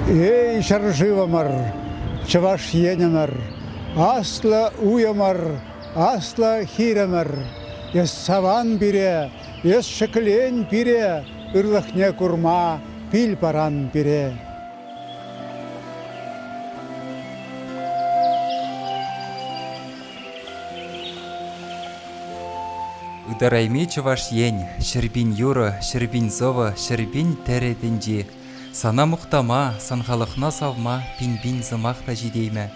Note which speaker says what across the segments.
Speaker 1: Эй, ҫӗршывӑмӑр, Чӑваш Енӗмӗр, аслӑ уйӑмӑр, аслӑ хирӗмӗр, эс саван пире, эс ҫӗклен пире, ырлӑхне курма пил паран пире.
Speaker 2: Ытарайми Чӑваш Ен, 100 000 юрӑ, 100 000 сӑвӑ, 100 000 тӗрӗ тӗнчи. Сана мухтама, сан халӑхна савма пин-пин сӑмах та ҫитеймӗ.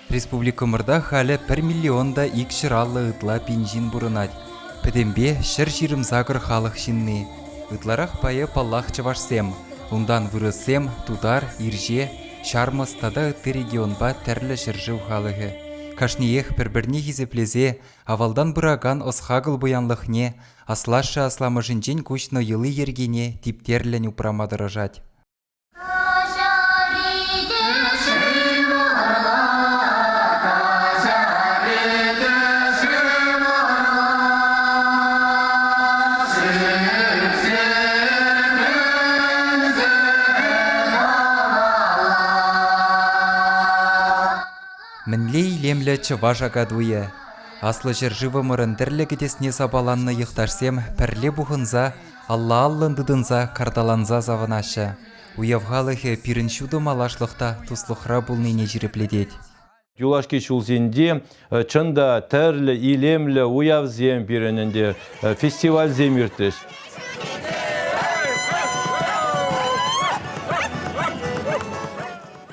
Speaker 2: Республикӑмӑрта халӗ пӗр миллион та 250 ытла пин ҫын пурӑнать. Пӗтӗмпе 128 халӑх ҫынни. Ытларах пайӗ, паллах, чӑвашсем. Унтан вырӑссем, тутар, ирҫе, ҫармӑс тата ытти регионпа тӗрлӗ ҫӗршыв халӑхӗ. Кашниех пӗр-пӗрне хисеплесе авалтан пыракан ӑс-хакӑл пуянлӑхне, аслашшӗ-асламӑшӗнчен куҫнӑ йӑли-йӗркине типтерлӗн упрама тӑрӑшать. Мӗнле илемлӗ чӑваш Акатуйӗ! Аслӑ ҫӗршывӑмӑрӑн тӗрлӗ кӗтесне сапаланнӑ йӑхташсем пӗрле пухӑнса, алла-аллӑн тытӑнса карталанса савӑнаҫҫӗ. Уяв халӑхӗ пирӗн ҫутӑ малашлӑх та туслӑхра пулнине ҫирӗплетет.
Speaker 3: Юлашки ҫулсенче чӑн та тӗрлӗ илемлӗ уявсем пирӗн ӗнтӗ фестивальсем иртрӗҫ.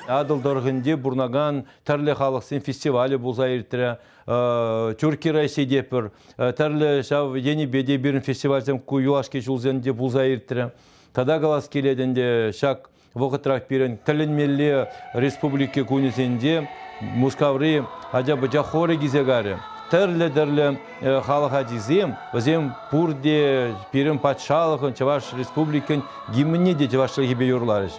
Speaker 3: Атӑл тӑрӑхӗнче пурӑнакан тӗрлӗ халӑхсен фестивалӗ пулса иртрӗ. Тюрки России тетпӗр. Тӗрлӗ ҫав енӗпе те пирӗн фестивальсем ку юлашки ҫулсенче пулса иртрӗ. Тата калас килет ӗнтӗ ҫак вӑхӑтрах пирӗн тӗлӗнмелле республика кунӗсенче Мускаври ача-пӑча хорӗ килсе карӗ. Тӗрлӗ-тӗрлӗ халӑх ачисем, вӗсем пурте пирӗн патшалӑхӑн, Чӑваш Республикин гимнне те чӑваш чӗлхипе юрларӗҫ.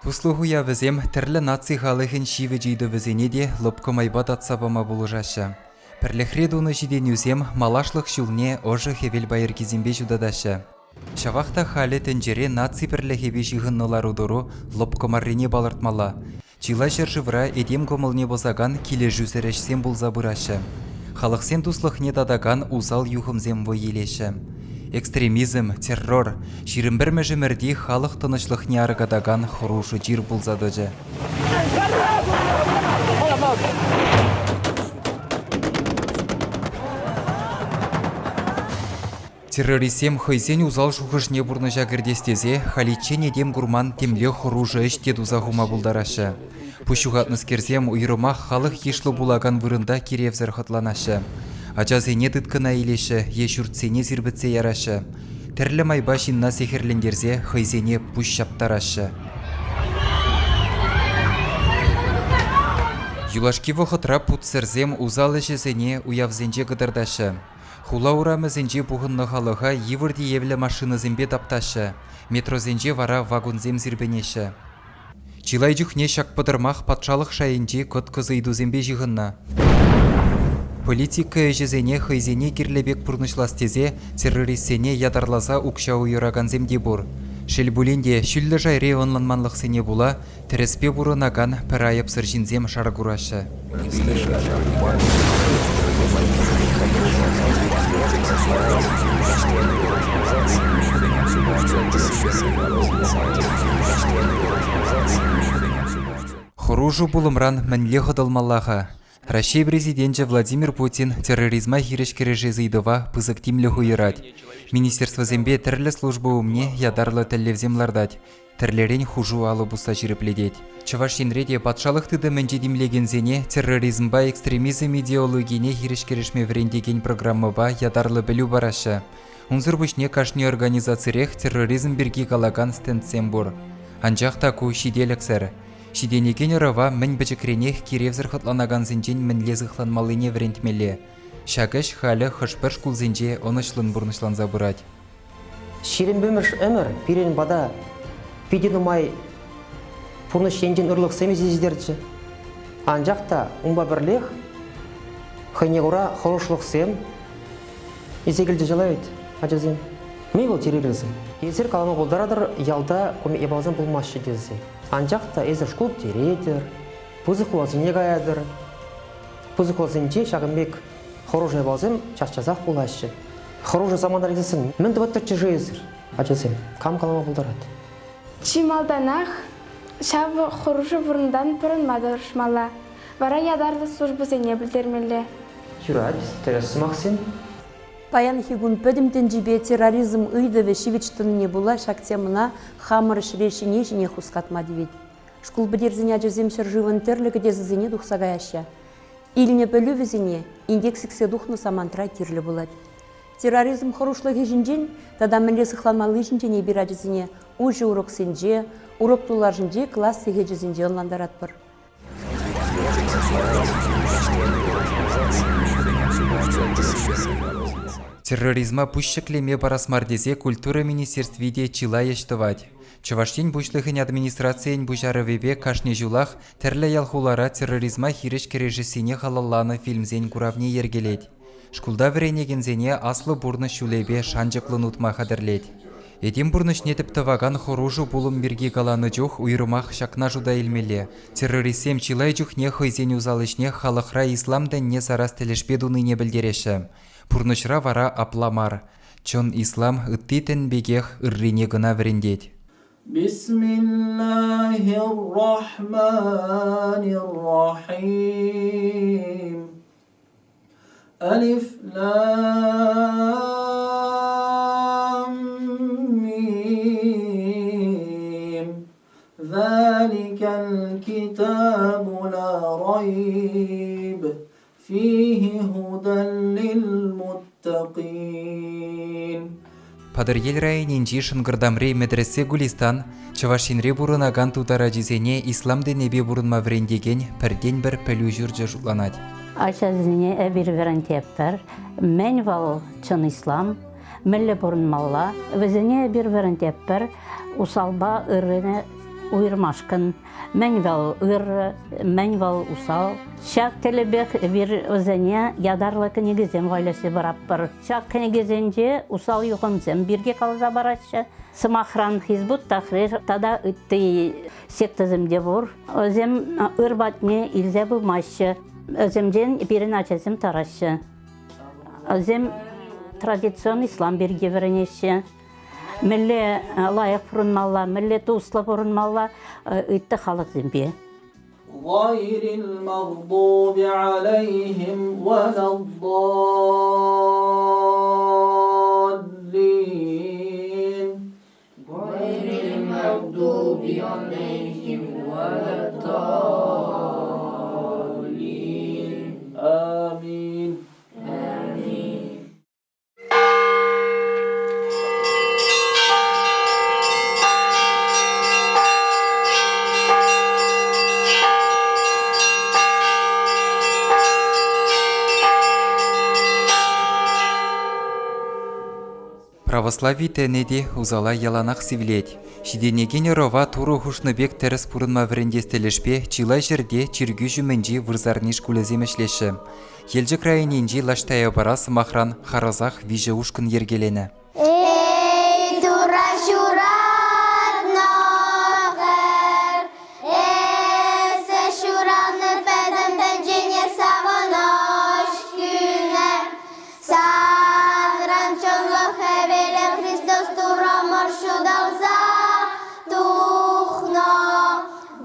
Speaker 2: Туслӑх уявӗсем тӗрлӗ наци халӑхӗн ҫивӗч ыйтӑвӗсене те лӑпкӑ майпа татса пама пулӑшаҫҫӗ. Пӗрлӗхре тунӑ ҫитӗнӳсем малашлӑх ҫулне ӑшӑ хӗвел пайӑркисемпе ҫутатаҫҫӗ. Ҫавах та халӗ тӗнчере наци пӗрлӗхӗпе ҫыхӑннӑ лару-тӑру лӑпкӑ маррине палӑртмалла. Чылай ҫӗршывра этем кӑмӑлне пӑсакан килӗшӳсӗр ӗҫсем пулса пыраҫҫӗ. Халӑхсен туслӑхне татакан усал юхӑмсем вӑй илеҫҫӗ. Экстремизм, террор, 21-мӗш ӗмӗрти халӑх тӑнӑҫлӑхне аркатакан хӑрушӑ чир пулса тӑчӗ. Террористсем хӑйсен усал шухӑшне пурнӑҫа кӗртес тесе халиччен этем курман темле хӑрушӑ ӗҫ те туса хума пултараҫҫӗ. Пуҫ ҫухатнӑскерсем уйрӑмах халӑх йышлӑ пулакан вырӑнта киревсӗр хӑтланаҫҫӗ. Ачасене тыткӑна илеҫҫӗ е ҫуртсене сирпӗтсе яраҫҫӗ. Тӗрлӗ майпа ҫынна сехӗрлентерсе хӑйсене пуҫ ҫаптараҫҫӗ. Юлашки вӑхӑтра путсӗрсем усал ӗҫӗсене уявсенче кӑтартаҫҫӗ. Хула урамӗсенче пухӑннӑ халӑха йывӑр тиевлӗ машинӑсемпе таптаҫҫӗ, метросенче вара вакунсем сирпӗнеҫҫӗ. Чылай чухне ҫак пӑтӑрмах патшалӑх шайӗнчи кӑткӑс ыйтусемпе ҫыхӑннӑ. Политика ӗҫӗсене хӑйсене кирлӗ пек пурнӑҫлас тесе террористсене ятарласа укҫа уйӑракансем те пур. Шел пулин те, ҫӳллӗ шайри ӑнланманлӑхсене пула Тӗрӗспе пурӑнакан пӗр айӑпсӑр ҫынсем шар кураҫҫӗ. Хӑрушӑ пулӑмран мӗнле хӑтӑлмалла-ха? Раҫҫей Президенчӗ Владимир Путин терроризма хирӗҫ кӗрешес ыйтӑва пысӑк тимлӗх уйӑрать. Министерствӑсемпе тӗрлӗ служба умне ятарлӑ тӗллевсем лартать. Тӗрлӗрен хушу алӑ пусса ҫирӗплетет. Чӑваш Енре те патшалӑх тытӑмӗнче тимлекенсене терроризмпа экстремизм идеологине хирӗҫ кӗрешме вӗрентекен программӑпа ятарлӑ пӗлӳ параҫҫӗ. Унсӑр пуҫне кашни организацирех терроризм пирки калакан стендсем пур. Анчах та ку ҫителӗксӗр. Ҫитӗнекен ӑрӑва мӗн пӗчӗкренех киревсӗр хӑтланакансенчен мӗнле сыхланмаллине вӗрентмелле. Ҫак ӗҫ халӗ хӑш-пӗр шкулсенче ӑнӑҫлӑн пурнӑҫланса пырать.
Speaker 4: 21-мӗш ӗмӗр пирӗн пата питӗ нумай. Пурнӑҫ енчен ырлӑхсем илсе ҫитерчӗ. Анчах та унпа пӗрлех хӑйне кура хӑрушлӑхсем илсе килчӗ чылай вӗт ачасем. Мӗн вӑл терроризм? Эсир калама пултаратӑр, ялта япаласем пулмаҫҫӗ тесе. Анчах та эсир шкул пӗтеретӗр, пысӑк хуласене каятӑр. Пысӑк хуласенче ҫакӑн пек хӑрушӑ япаласем час-часах пулаҫҫӗ. Хӑрушӑ самантра тесен мӗн тӑваттӑрччӗ-ши эсир, ачасем? Кам калама пултарать?
Speaker 5: Чи малтанах ҫав хӑрушӑ вырӑнтан пӑрӑнма тӑрӑшмалла. Вара ятарлӑ службӑсене пӗлтермелле.
Speaker 4: Юрать, тӗрӗс сӑмахсем.
Speaker 6: Паянхи кун пӗтӗм тӗнчипе терроризм ыйтӑвӗ ҫивӗч тӑнине пула ҫак темӑна хамӑр ӗҫре ҫине-ҫине хускатма тивет. Шкул пӗтерсен ачасем ҫӗршывӑн тӗрлӗ кӗтесӗсене тухса каяҫҫӗ. Илнӗ пӗлӳ вӗсене инкек сиксе тухнӑ самантра кирлӗ пулать. Терроризм хӑрушлӑхӗ ҫинчен тата мӗнле сыхланмалли ҫинчен эпир ачасене уҫӑ уроксенче, урок тулашӗнчи класс сехечӗсенче ӑнлантаратпӑр.
Speaker 2: Терроризма пуҫ ҫӗклеме парас мар тесе культура министерстви те чылай ӗҫ тӑвать. Чӑваш Ен Пуҫлӑхӗн администрацийӗн пуҫарӑвӗпе кашни ҫулах тӗрлӗ ял-хулара терроризма хирӗҫ кӗрешессине халалланӑ фильмсен куравне йӗркелет. Шкулта вӗренекенсене аслӑ пурнӑҫ ҫулӗпе шанчӑклӑн утма хатӗрлет. Этем пурнӑҫне тӗп тӑвакан хӑрушӑ пулӑм пирки каланӑ чух уйрӑмах ҫакна шута илмелле. Террористсем чылай чухне хӑйсен усал ӗҫне халӑхра ислам тӗнне сарас тӗлӗшпе тунине пӗлтереҫҫӗ. Пурнӑҫра вара апла мар. Чӑн ислам ытти тӗн пекех ыррине кӑна вӗрентет.
Speaker 7: Бисмиллахир-рахманир-рахим. Алиф лам мим. ذلك الكتاب لا ريب فيه هدى للمتقين.
Speaker 2: Патӑрьел районӗнчи Шӑнкӑртамри медресе Гулистан Чӑваш Енре пурӑнакан тутар ачисене ислам тӗнӗпе пурӑнма вӗрентекен пӗртен-пӗр пӗлӳ ҫурчӗ шутланать.
Speaker 8: Ачасене эпир вӗрентетпӗр. Мӗн вӑл чӑн ислам, мӗнле пурӑнмалла, вӗсене эпир вӗрентетпӗр усалпа ыррине уйӑрмашкӑн. Мӗн вӑл ырӑ, мӗн вӑл усал. Ҫак тӗлӗпех эпир вӗсене ятарлӑ кӗнекесем валеҫсе паратпӑр. Ҫак кӗнекесенче усал юхӑмсем пирки каласа параҫҫӗ. Сӑмахран, Хизбут Тахрир тата ытти сектӑсем те пур. Вӗсем ыр патне илсе пымаҫҫӗ. Вӗсемчен пирӗн ачасем тараҫҫӗ. Вӗсем традицион ислам пирки вӗренеҫҫӗ. Мӗнле лайӑх пурӑнмалла, мӗнле туслӑ пурӑнмалла ытти халӑхсемпе.
Speaker 7: غير المغضوب عليهم ولا الضالين
Speaker 9: غير المغضوب عليهم ولا الضالين
Speaker 7: آمين
Speaker 9: آمين
Speaker 2: Православи тӗнӗ те усала яланах сивлет. Ҫитӗнекен ӑрӑва Турӑ хушнӑ пек тӗрӗс пурӑнма вӗрентес тӗлӗшпе чылай ҫӗрте чиркӳ ҫумӗнчи вырсарни шкулӗсем ӗҫлеҫҫӗ. Елчӗк районӗнчи Лаш Таяпара, сӑмахран, харӑсах виҫӗ ушкӑн йӗркеленӗ.
Speaker 10: Эй, Турра ҫуратнӑ хӗр, эсӗ ҫуралнӑ пӗтӗм тӗнчене савӑнӑҫ кӳнӗ. Санран чӑнлӑх хӗвелӗ Христос Туррӑмӑр ҫуталса тухнӑ.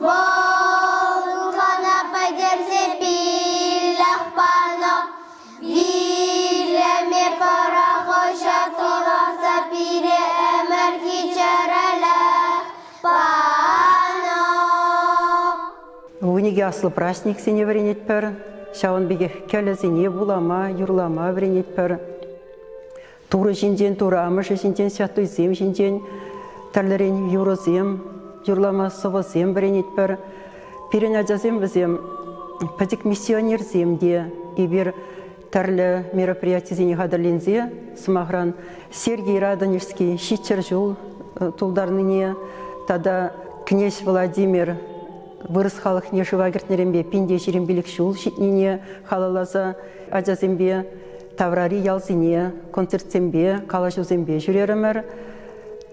Speaker 10: Вӑл ылхана пӗтерсе пиллӗх панӑ. Вилӗме пӑрахӑҫа кӑларса пире ӗмӗрхи чӗрӗлӗх панӑ.
Speaker 11: Вуникӗ аслӑ праҫниксене вӗренетпӗр. Ҫавӑн пекех кӗлӗсене вулама, юрлама вӗренетпӗр. Турӑ ҫинчен, Турӑ амӑшӗ ҫинчен, святойсем ҫинчен тӗрлӗрен юрӑсем юрлама, сӑвӑсем вӗренетпӗр. Пирӗн ачасем вӗсем пӗчӗк миссионерсем те. Эпир тӗрлӗ мероприятисене хатӗрленсе, сӑмахран, Сергий Радонежский ҫиччӗр ҫул тултарнине тата кнеҫ Владимир Вырӑс халӑхне шыва кӗртнӗренпе 1025 ҫул ҫитнине халалласа ачасемпе таврари ялсене концертсемпе, калаҫусемпе ҫӳрерӗмӗр.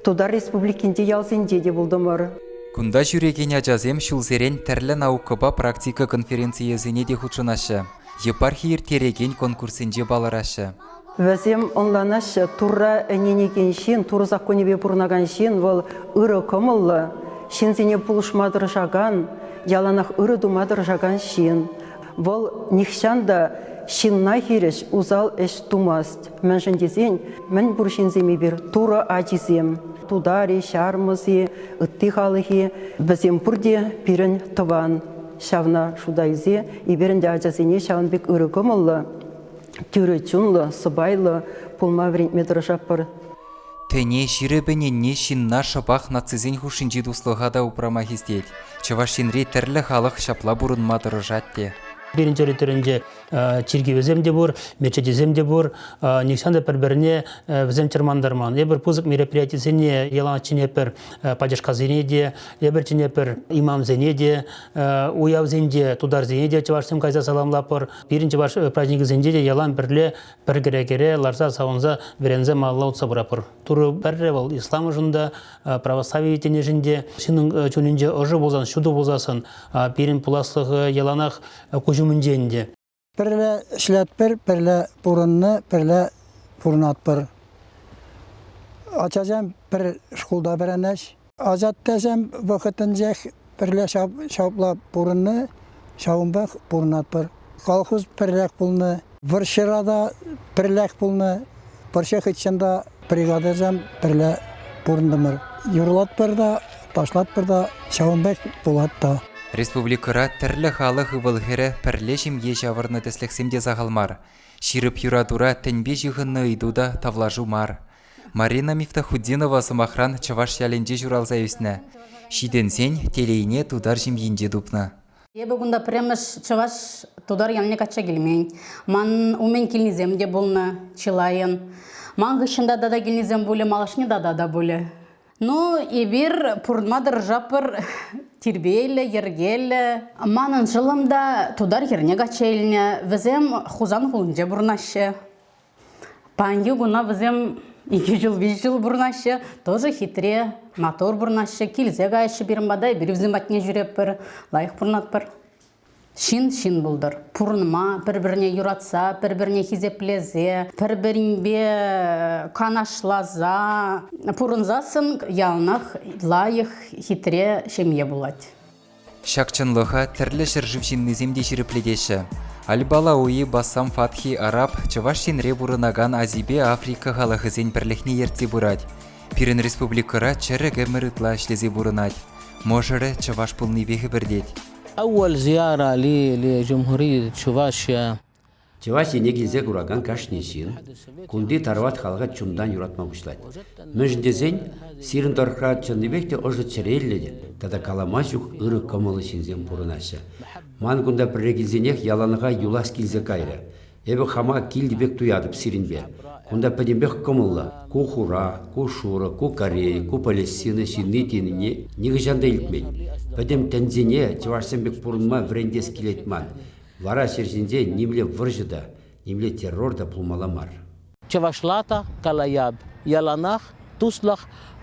Speaker 11: Тутар Республикинчи ялсенче те пултӑмӑр.
Speaker 2: Кунта ҫӳрекен ачасем ҫулсерен тӗрлӗ наукӑпа практика конференцийӗсене те хутшӑнаҫҫӗ, епархи ирттерекен конкурссенче палӑраҫҫӗ.
Speaker 11: Вӗсем ӑнланаҫҫӗ, Турра ӗненекен ҫын, Турӑ саккунӗпе пурӑнакан ҫын вӑл ырӑ кӑмӑллӑ, ҫынсене пулӑшма тӑрӑшакан, яланах ырӑ тума тӑрӑшакан ҫын. Вӑл нихҫан та ҫынна хирӗҫ усал ӗҫ тумасть. Мӗншӗн тесен мӗн пур ҫынсем эпир Турӑ ачисем, тутар-и, ҫармӑс-и, ытти халӑх-и, вӗсем пурте пирӗн тӑван. Ҫавна шута илсе эпир ӗнтӗ ачасене ҫавӑн пек ырӑ кӑмӑллӑ тӳрӗ чунлӑ, сӑпайлӑ пулма вӗрентме тӑрӑшатпӑр.
Speaker 2: Тӗне ҫирӗп ӗненни ҫынна шӑпах нацисен хушшинчи туслӑха та упрама хистет. Чӑваш Енри тӗрлӗ халӑх ҫапла пурӑнма тӑрӑшать те.
Speaker 12: Пирӗн территоринче чиркӗвӗсем те пур, мечетӗсем те пур. Нихҫан та пӗр-пӗрне вӗсем чӑрмантарман. Эпир пысӑк мероприятисене яланах чӗнетпӗр пачӑшкасене те, эпир чӗнетпӗр имамсене те, уявсенче тутарсене те чӑвашсем кайса саламлатпӑр. Пирӗн чӑваш праҫникӗсенче те ялан пӗрле пӗр кӗрекере ларса савӑнса вӗренсе малалла утса пыратпӑр. Турӑ пӗрре вӑл исламшӑн та, православи тӗнӗшӗн те ҫыннӑн чунӗнче ӑшӑ пулсан, ҫутӑ пулсассӑн пирӗн пуласлӑх яланах куҫ умӗнче ӗнтӗ.
Speaker 1: Пӗрле ӗҫлетпӗр, пӗрле пурӑннӑ, пӗрле пурӑнатпӑр. Ачасем пӗр шкулта вӗренӗҫ. Асаттесем вӑхӑтӗнчех пӗрле ҫапла пурӑннӑ, ҫавӑнпах пурӑнатпӑр. Колхоз пӗрлех пулнӑ, вӑрҫӑра та пӗрлех пулнӑ, вӑрҫӑ хыҫҫӑн та бригадӑсем пӗрле пурӑнтӑмӑр. Юрлатпӑр та, ташлатпӑр та, ҫавӑн пек пулать та.
Speaker 2: Республикӑра тӗрлӗ халӑх ывӑл-хӗрӗ пӗрле ҫемье ҫавӑрнӑ тӗслӗхсем те сахал мар. Ҫирӗп юратура тӗнпе ҫыхӑннӑ ыйту та тавлашу мар. Марина Мифтахутдинова, сӑмахран, чӑваш ялӗнче ҫуралса ӳснӗ. Ҫитӗнсен телейне тутар ҫемйинче тупнӑ.
Speaker 13: Эпӗ кунта пӗрремӗш чӑваш тутар ялне качча килмен. Ман умӗн килнисем те пулнӑ чылайӑн. Ман хыҫҫӑн та тата килнисем пулӗ, малашне тата та пулӗ. Ну, эпир пурӑнма тӑрӑшатпӑр тирпейлӗ, йӗркеллӗ. Манӑн шӑллӑм та тутар хӗрне качча илнӗ. Вӗсем Хусан хулинче пурӑнаҫҫӗ. Паянхи куна вӗсем икӗ ҫул, виҫӗ ҫул пурӑнаҫҫӗ, тоже хитре, матур пурӑнаҫҫӗ, килсе каяҫҫӗ пирӗн пата, эпир вӗсем патне ҫӳретпӗр, лайӑх пурӑнатпӑр. Ҫын ҫын пултӑр. Пурӑнма, пӗр-пӗрне юратса, пӗр-пӗрне хисеплесе, пӗр-пӗринпе канашласа пурӑнсассӑн яланах лайӑх, хитре ҫемье пулать.
Speaker 2: Ҫак чӑнлӑха тӗрлӗ ҫӗршыв ҫыннисем те ҫирӗплетеҫҫӗ. Аль-Балауи Бассам Фатхи араб Чӑваш Енре пурӑнакан Азипе Африка халӑхӗсен пӗрлӗхне ертсе пырать. Пирӗн республикӑра чӗрӗк ӗмӗр ытла ӗҫлесе пурӑнать. Мӑшӑрӗ чӑваш пулнипе хӗпӗртет.
Speaker 14: أول زيارة لي لجمهورية تشوفاشيا
Speaker 15: Чӑваш Ене килсе куракан кашни ҫын кунти тарават халӑха чунтан юратма пуҫлать. Мӗншӗн тесен сирӗн тӑрӑхра чӑннипех те ӑшӑ чӗреллӗ те тата калама ҫук ырӑ кӑмӑллӑ ҫынсем пурӑнаҫҫӗ. Ман кунта пӗрре килсенех яланлӑха юлас килсе кайрӗ. Эпӗ хама килти пек туятӑп сирӗнпе. Кунта пӗтӗмпех кӑмӑллӑ. Ку хура, ку шурӑ, ку Корея, ку Палестина ҫынни тенине нихӑҫан та илтмен. Пӗтӗм тӗнчене чӑвашсем пек пурӑнма вӗрентес килет ман. Вара ҫӗр ҫинче нимле вӑрҫӑ та, нимле террор та пулмалла мар.
Speaker 14: Чӑвашла та калаяб, яланах туслӑх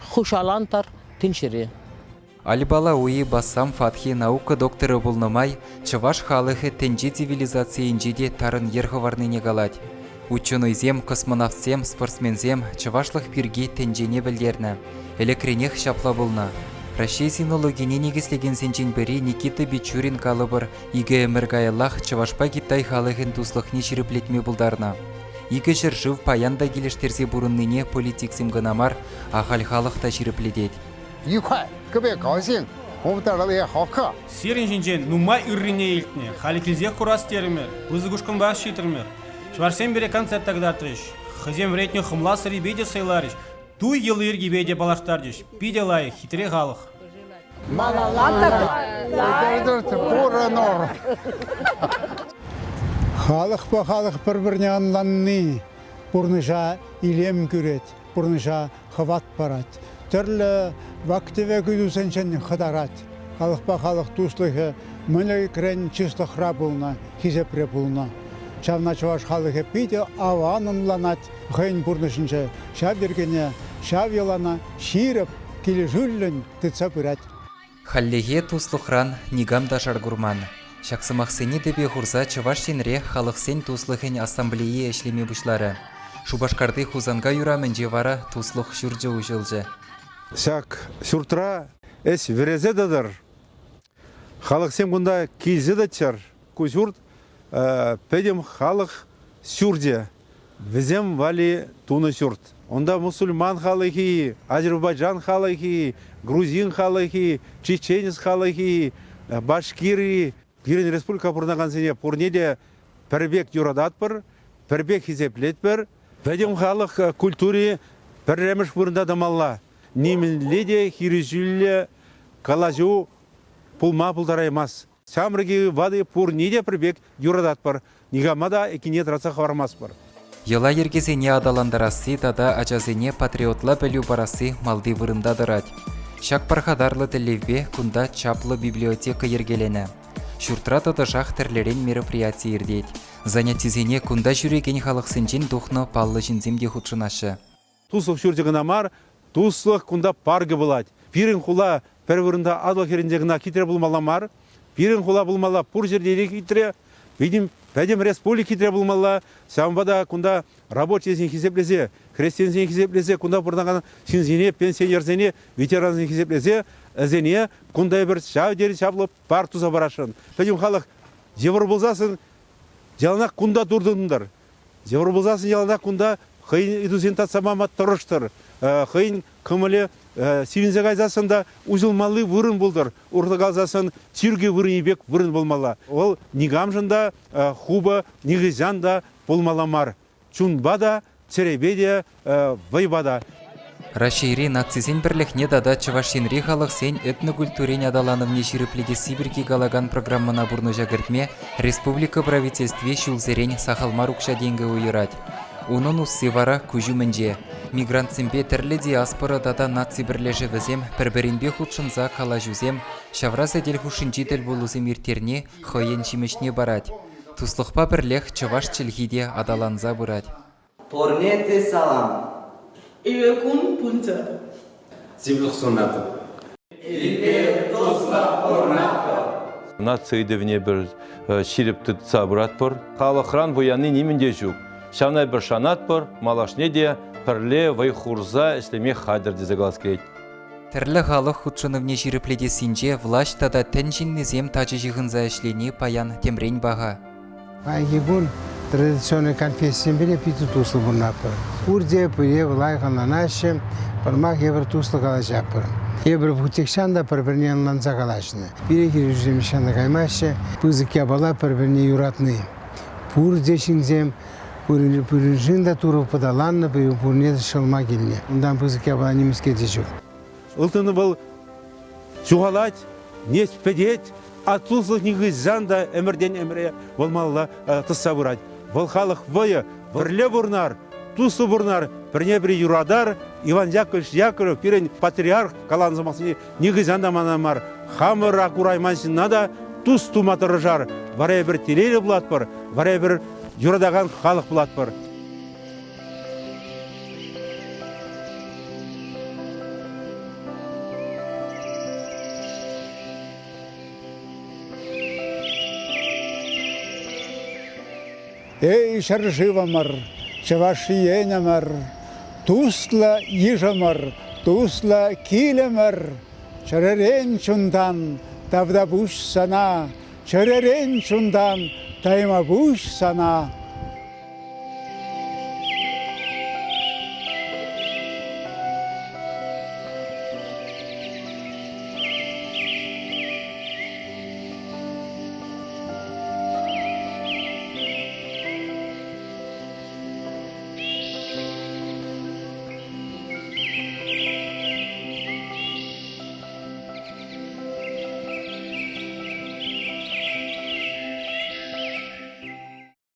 Speaker 14: хуҫалантӑр тӗнчере.
Speaker 2: Аль-Балауи Бассам Фатхи наука докторӗ пулнӑ май чӑваш халӑхӗ тӗнче цивилизацийӗнче те тарӑн йӗр хӑварнине калать. Ученӑйсем, космонавтсем, спортсменсем чӑвашлӑх пирки тӗнчене пӗлтернӗ. Ӗлӗкренех ҫапла пулнӑ. Раҫҫей синологине никӗслекенсенчен пӗри Никита Бичурин калӑпӑр Икӗ ӗмӗр каяллах чӑвашпа Китай халӑхӗн туслӑхне ҫирӗплетме пултарнӑ. Икӗ ҫӗршыв паян та килӗштерсе пурӑннине политиксем кӑна мар, ахаль халӑх та ҫирӗплетет.
Speaker 16: Сирӗн ҫинчен нумай ыррине илтнӗ, халӗ килсех курас терӗмӗр, пысӑк ушкӑнпах ҫитрӗмӗр. Чӑвашсем пире концерт та кӑтартрӗҫ, хӑйсем вӗрентнӗ хӑмла сӑрипе те сӑйларӗҫ, туй йӑли-йӗркипе те паллаштарчӗҫ. Питӗ лайӑх, хитре халӑх.
Speaker 1: Малалла пурӑнӑр. Халӑхпа халӑх пӗр-пӗрне ӑнланни пурнӑҫа илем кӳрет, пурнӑҫа хӑват парать, тӗрлӗ вак-тӗвек ыйтусенчен хӑтарать.
Speaker 17: Халӑхпа халӑх туслӑхӗ мӗн ӗлӗкрен чыслӑхра пулнӑ, хисепре пулнӑ. Ҫавна чӑваш халӑхӗ питӗ аван ӑнланать хӑйӗн пурнӑҫӗнче. Ҫав йӗркене, ҫав йӑлана ҫирӗп, килӗшӳллӗн тытса пырать.
Speaker 2: Хальлӗхе туслӑхран никам та шар курман. Ҫак сӑмахсене тӗпе хурса Чӑваш Енре Халӑхсен туслӑхӗн ассамблейи ӗҫлеме пуҫларӗ. Шупашкарти Хусанкай урамӗнче вара туслӑх ҫурчӗ уҫӑлчӗ.
Speaker 18: Ҫак ҫуртра ӗҫ вӗресе тӑтӑр. Халӑхсем кунта килсе тӑччӑр. Ку ҫурт пӗтӗм халӑх ҫурчӗ. Вӗсем валли тунӑ ҫурт. Унта мусульман халӑхӗ-и, азербайджан халӑхӗ-и, грузин халӑхӗ-и, чеченец халӑхӗ-и, башкир-и. Пирӗн республика пурӑнакансене пурне те пӗр пек юрататпӑр, пӗр пек хисеплетпӗр. Пӗтӗм халӑх культури пӗрремӗш вырӑнта тӑмалла. Нимӗнле те хирӗҫӳллӗ калаҫу пулма пултараймасть. Ҫамрӑк-и, ватӑ пурне те пӗр пек юрататпӑр, никама та иккине тӑратса хӑвармастпӑр.
Speaker 2: Йӑла-йӗркесене аталантарасси тата ачасене патриотла пӗлӳ парасси малти вырӑнта тӑрать. Ҫак пархатарлӑ тӗллевпе кунта чаплӑ библиотека йӗркеленӗ. Ҫуртра тӑтӑшах тӗрлӗрен мероприяти иртет. Занятисене кунта ҫӳрекен халӑхсенчен тухнӑ паллӑ ҫынсем те хутшӑнаҫҫӗ.
Speaker 18: Туслӑх ҫурчӗ кӑна мар, туслӑх кунта паркӗ пулать. Пирӗн хула пӗр вырӑнта Атӑл хӗрринче кӑна хитре пулмалла мар. Пирӗн хула пулмалла пур ҫӗрте те хитре. Пӗтӗм, пӗтӗм республика хитре пулмалла. Ҫавӑнпа та кунта рабочисене хисеплесе, хресченсене хисеплесе, кунта пурӑнакан ҫынсене, пенсионерсене, ветерансене хисеплесе, вӗсене кунта эпир ҫав тери чаплӑ парк туса парасшӑн. Пӗтӗм халӑх йывӑр пулсассӑн яланах кунта туртӑнтӑр. Йывӑр пулсассӑн яланах кунта хӑйӗн ыйтусене татса пама тӑрӑштӑр. Хӑйӗн кӑмӑлӗ сивӗнсе кайсассӑн та уҫӑлмалли вырӑн пултӑр. Урлӑ калсассӑн чиркӳ вырӑнӗ пек вырӑн пулмалла. Вӑл никамшӑн та хупӑ, нихӑҫан та пулмалла мар. Чунпа та, чӗрепе те, вӑйпа та.
Speaker 2: Раҫҫейри нацисен пӗрлӗхне тата Чӑваш Енри халӑхсен этнокультурин аталанӑвне ҫирӗплетесси пирки калакан программӑна пурнӑҫа кӗртме республика правительстви ҫулсерен сахал мар укҫа-тенкӗ уйӑрать. Унӑн усси вара куҫ умӗнче. Мигрантсемпе тӗрлӗ диаспора тата наци пӗрлешӗвӗсем пӗр-пӗринпе хутшӑнса калаҫусем, ҫавра сӗтел хушшинчи тӗлпулусем ирттерни хӑйӗн ҫимӗҫне парать. Туслӑхпа пӗрлех чӑваш чӗлхи те аталанса пырать.
Speaker 19: Пурне те салам!
Speaker 9: Ырӑ кун пултӑр!
Speaker 20: Сывлӑх сунатӑп.
Speaker 9: Эпир туслӑ пурӑнатпӑр.
Speaker 3: Наци ыйтӑвне пӗр ҫирӗп тытса пыратпӑр. Халӑхран пуянни нимӗн те ҫук. Ҫавна эпир шанатпӑр, малашне те пӗрле вӑй хурса ӗҫлеме хатӗр тесе калас килет.
Speaker 2: Тӗрлӗ халӑх хутшӑнӑвне ҫирӗплетессинче влаҫ тата тӗн ҫыннисем тачӑ ҫыхӑнса ӗҫлени паян темрен паха.
Speaker 21: Паянхи кун традиционный конфессисемпе те питӗ туслӑ пурӑнатпӑр. Пурте пире лайӑх ӑнланаҫҫӗ, пӗрмах эпир туслӑ калаҫатпӑр. Эпир путехҫан та пӗр-пӗрне ӑнланса калаҫнӑ. Пире хирӗҫӳсем нихҫан та каймаҫҫӗ. Пысӑк япала пӗр-пӗрне юратни. Пурте ҫынсем пуриншӗн та Турӑ пӑталаннӑ, пурне те ҫӑлма килнӗ. Унтан пысӑк япала нимӗскер те ҫук.
Speaker 18: Ылтӑн вӑл ҫухалать, нес пӗтет, а туслӑх нихӑҫан та ӗмӗртен ӗмӗре вӑл малалла тӑсса пырать. Вӑл халӑх вӑйӗ, пӗрле пурӑнар, туслӑ пурӑнар, пӗрне-пӗри юратар. Иван Яковлевич Яковлев пирӗн патриарх каланӑ сӑмахсене нихӑҫан та манар мар. Хамӑра курайман ҫынна та тус тума тӑрӑшар. Вара эпир телейлӗ пулатпӑр, вара эпир юратакан халӑх пулатпӑр.
Speaker 17: Эй, ҫӗршывӑмӑр, Чӑваш Енӗмӗр, туслӑ йышӑмӑр, туслӑ килӗмӗр, чӗререн чунтан тавтапуҫ сана, чӗререн чунтан тайма пуҫ сана.